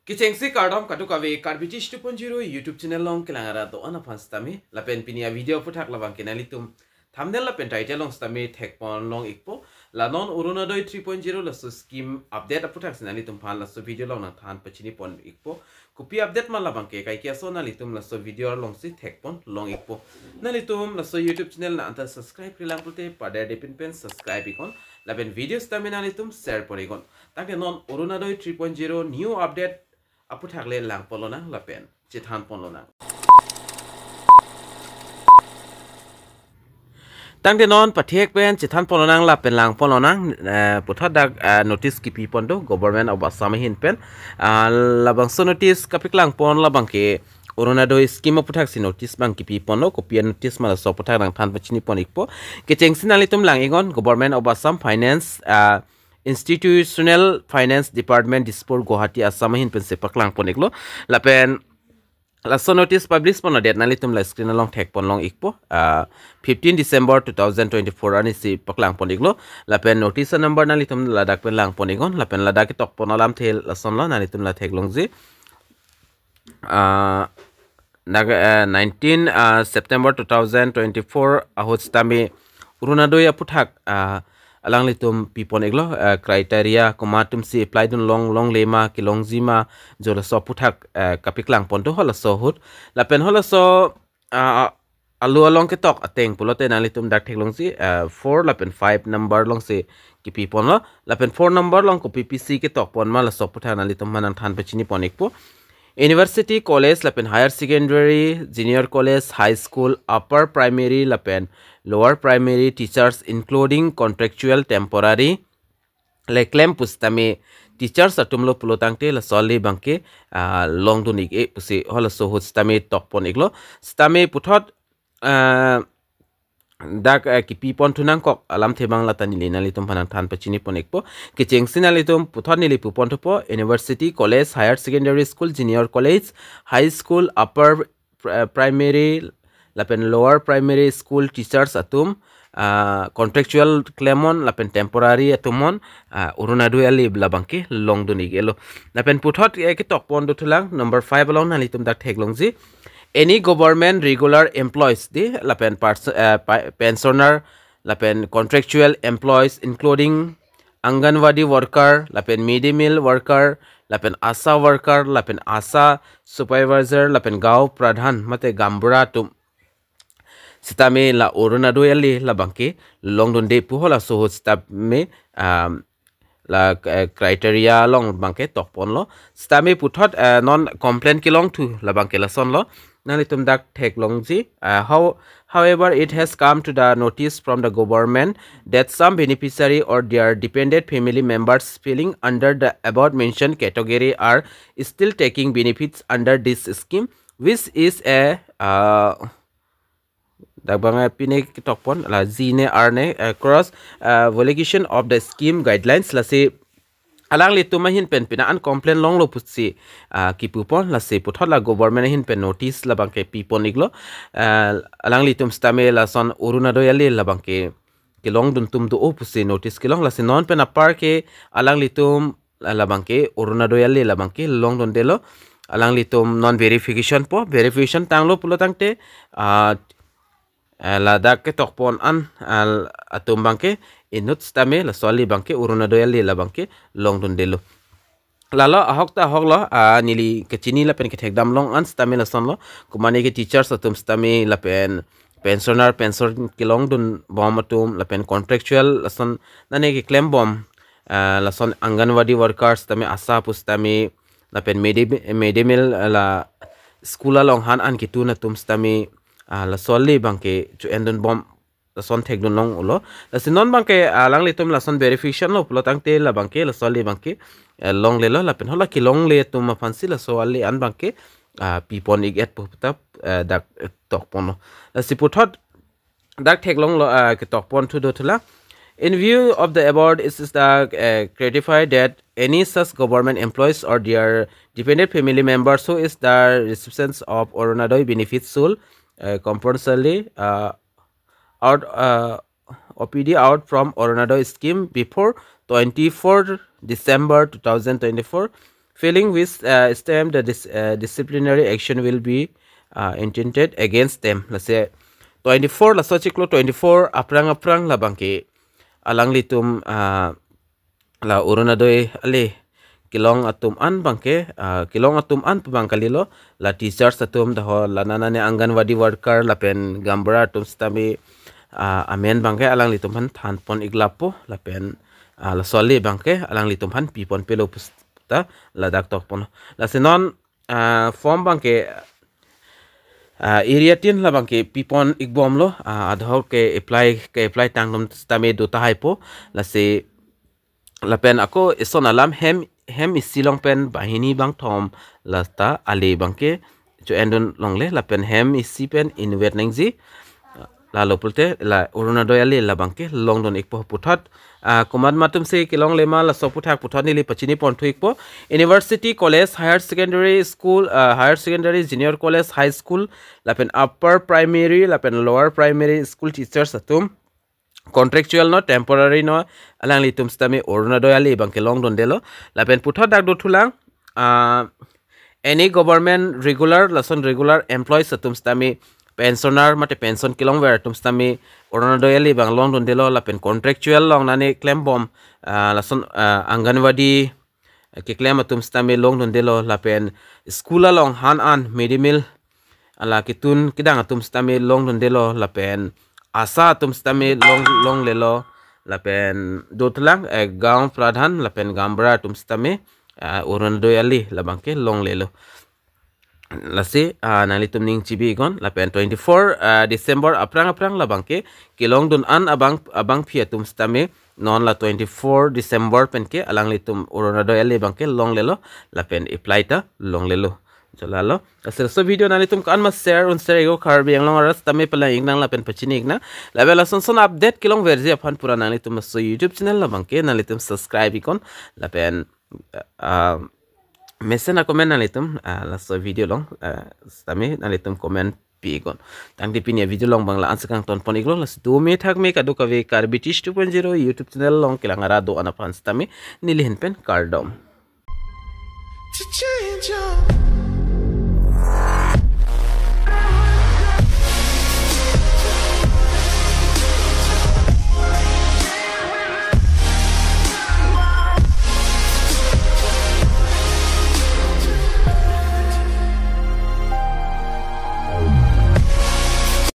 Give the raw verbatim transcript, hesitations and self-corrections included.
Kechengsi kardom kadokave Karbi Tish two point zero YouTube channel along kelang arat do-an aphan sitame, lapen pini a-video aphuthak labangke nanglitum thumbnail lapen title along sitame thekpon long ikpo. La non Orunodoi three point zero laso scheme update aphuthak si nanglitum aphan laso video along nangthan pachini pon ikpo. Kopi update ma labangke kaike ason nanglitum laso video alongsi thekpon long ikpo. Nanglitum laso YouTube channel nang anta subscribe-re lang pulote paderdepin pen subscribe iknon. Lapen video sitame nanglitum share pon iknon. Tangte non Orunodoi three point zero new update aphuthak le langpon lonang lapen chethanpon lonang. Tangte non pathek pen chethanpon lonang lapen langpon lonang, eh, puthot dak, eh, notice kipipon do Government of Assam ahin pen. Ah, labangso notice kapaklangpon labangke Orunodoi scheme aphuthak si notice abang kipipon lo, kopi a-notice ma laso aphuthak nangthan pachini pon ikpo. Kechengsi nanglitum lang iknon, Government of Assam Finance, ah, Institutional Finance Department, Dispur, Guwahati, Assam ahin pensi paklangpon iklo. Lapen laso notice publish pon a-date nanglitum la screen along thekpon long ikpo. Ah, fifteen December two thousand twenty-four arni si paklangpon iklo. Lapen notice number nanglitum ladak pen langpon iknon. Lapen ladak ketokpon alamthe lason lo, nanglitum la theklongji. Ah, dak, eh, nineteen, ah, September two thousand twenty-four ahut sitame Orunodoi aphuthak, ah, alanglitum pipon iklo, ah, criteria komat atumsi apply dun long, longle ma, kelongji ma, jo laso aphuthak, eh, kapaklangpon do halaso ahut. Lapen halaso, ah, alu along ketok ateng pulote nanglitum dak theklongji, eh, four lapen five number alongsi kipipon lo. Lapen four number along kopi pisi ketokpon ma laso aphuthak nanglitum aphan nangthan pachini pon ikpo. University, college, lapen higher secondary, junior college, high school, upper primary, lapen lower primary teachers, including contractual, temporary, le klem pusitame teachers atum lo pulo tangte laso ale abangke, ah, longdun ik-e pusi halaso ahut sitame tokpon iklo. Sitame puthot, ah, dak, eh, kipipon thu nangkok alamthe abang lata neli nanglitum aphan nangthan pachini pon ikpo. Kechengsi nanglitum puthot neli pupon thupo, university, college, higher secondary school, junior college, high school, upper pr-, eh, primary, lapen lower primary school teachers atum, ah, contractual klemon lapen temporary atum on, ah, Orunodoi ale labangke longdun ik-e lo. Lapen puthot, eh, ketokpon dothulang number five along, nanglitum dak theklongji. Any government regular employees di, lapen pers-, eh, pa-, pensioner, lapen contractual employees, including Anganwadi worker, lapen midday meal worker, lapen ASHA worker, lapen ASHA supervisor, lapen gaon pradhan mate gaonbura atum sitame la Orunodoi ale labangke longdunde pu halaso ahut sitame, um, la, eh, criteria along abangke tokpon lo. Sitame puthot, eh, non complaint kelong thu labangke lason lo. Nanglitum dak theklongji. Uh, how, however, it has come to the notice from the government that some beneficiary or their dependent family members falling under the above mentioned category are still taking benefits under this scheme, which is a, uh, dak abang, eh, pine ketokpon la ji ne ar ne, eh, cross, eh, violation of the scheme guidelines, lasi alanglitum ahin pen pine an complaint longlo pusi, ah, kipupon, lasi puthot la government ahin pen notice labangke pipon iklo, ah, alanglitum sitame lason Orunodoi ale labangke kelongdun atum do-o pusi notice kelong, lasi non pen apar ke alanglitum la, labangke Orunodoi ale labangke longdundelo. Alanglitum non verification po, verification tanglo pulo tangte, ah, eh, ladak ketokpon an, ah, atum abangke inut sitame laso ale abangke Orunodoi ale labangke longdundelo. Lalo ahok ta ahok lo, ah, neli kachini lapen kethekdam long an sitame lason lo. Komatne ke teachers atum sitame lapen pensioner, pension kelongdun bom atum, lapen contractual lason nane keklem bom, ah, lason Anganwadi workers sitame, ASHA pu sitame, lapen midday, midday meal, ah, la school along han an ketun atum sitame, ah, laso ale abangke cho-endun bom lason thekdun long ulo. Lasi non abangke, ah, alanglitum lason verification lo pulo tangte labangke laso ale abangke, eh, longlelo, lapen hala kelongle atum aphansi laso ale an abangke, ah, pipon ik-et pu ta, eh, dak, eh, tokponlo. Lasi puthot dak theklonglo, ah, ketokpon thu dothulang. In view of the above, it is the, uh, clarified that any such government employees or their dependent family members who is the recipients of Orunodoi benefits should, uh, compulsorily, uh, out, uh, O P D out from Orunodoi scheme before twenty-four December two thousand twenty-four. failing which uh, stem the dis- uh, disciplinary action will be uh, intended against them. Lasi twenty-four, laso chiklo twenty-four aphrang aphrang labang ke alanglitum uh, la Orunodoi ale kelong atum an abang ke uh, kelong atum an pu abang kalilo, la teachers atum, daho la nana ne Anganwadi worker lapen gaonbura atum sitame uh, amen abang ke alanglitum aphan thanpon iklappo lapen uh, laso ale abang ke alanglitum aphan pipon pelo puta ladak tokpon. Lasi non uh, form abang ke uh, area tin labang ke pipon ikbomlo, uh, adhok ke apply ke apply tang atum sitame do tahaipo. Lasi lapen ako ison alam hem hem isi along pen banghini bangthom lata ale abang ke cho-endun longle, lapen hem isi pen inutvet nangji. Lalo pulote la Orunodoi ale labang ke longdun ikpo puthot. Uh, komat atum si kelongle ma laso aphuthak puthot neli pachini ponthu ikpo. University, college, higher secondary school, uh, higher secondary, junior college, high school, lapen upper primary lapen lower primary school teachers atum contractual no, temporary no, alanglitum sitame Orunodoi ale abang ke longdundelo. Lapen puthot dak dothulang uh, any government regular lason regular employees atum sitame pensioner mate pension kelongver atum sitame Orunodoi ale abang longdundelo, lapen contractual along nane klembom uh, lason uh, Anganwadi uh, keklem atum sitame longdundelo, lapen school along han an midday meal ala kitun kedang atum sitame longdundelo, lapen ASHA atum sitame long longlelo, lapen dothulang eh, gaon pradhan lapen gaonbura atum sitame uh, Orunodoi ale labang ke longlelo. Lasi uh, nanglitum ning chibi iknon, lapen twenty-four uh, December aphrang aphrang labang ke kelongdun an abang abangpi atum sitame non la twenty-four December pen ke alanglitum Orunodoi ale abang ke longlelo lapen apply ta longlelo. Cholalo. Asir so video nanglitum ko-an ma share un share iknon, Karbi Anglong arat sitame palang iknang lapen pachini iknang. Lapen lason son update kelongverji aphan pura nanglitum laso YouTube channel labang ke nanglitum subscribe iknon, lapen uh, mesen a-comment nanglitum uh, laso video along uh, sitame nanglitum comment pi iknon. Tangte pini a-video along abang la-an si kangtonpon iklo, lasi dome thakme kadokave Karbi Tish two point zero YouTube channel along kelang arat do-an aphan sitame neli ahin pen kardom. To change your